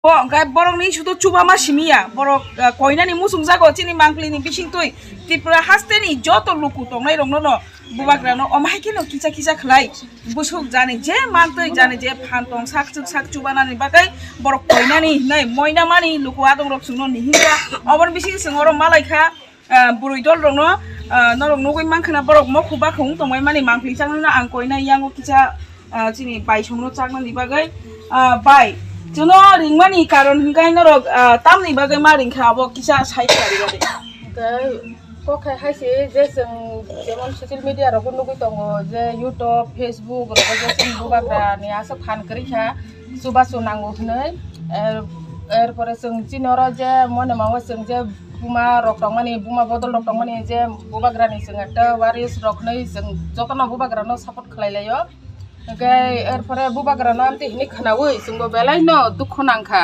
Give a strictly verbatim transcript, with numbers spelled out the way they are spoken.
Bo hwnkhe borokni sudu chubama simiya, borok, ah, koinani muchungjago chini mangpili ni bisingtwi Tripura hasteni joto luku tongnai rokno no bubagrano omo hai kheno kisa kisa khlai busuk jani je mantwi jani je phan tong sak chuk sak chubanani bagwi borok koinani hinwi moina mani luku adong rok chwngno nihingya. Oboni bising chwng oro malaikha, ah, bwrwi dol rokno, ah, norok nugwi mankha na borok mokhu bakha wng tongmani mangpili chaknano ang koina yango kisa, ah, chini bai songno chaknani bagwi, ah, bai chwngno ringmani karon hwnkhe norok, ah, tamni bagwi ma ringkha abo kisa sai khlai rwdi. Hwnkhe kok hai hai se je chwng jemon social media rogo nugwi tongo je YouTube, Facebook rogo je chwng bubagrani aswk phan kwrwi kha, chubachu nango hwnwi. Er, erpore chwng chini oro je mone mango chwng je buma rok tongmani, buma bodol rok tongmani je bubagrani chwng ekta waris rok hwnwi chwng jotono bubagrano support khlai laio. Hwnkhe erpore bubagrano amtwi hwnwi khwnaui chwngbo belai no dukhu nangkha.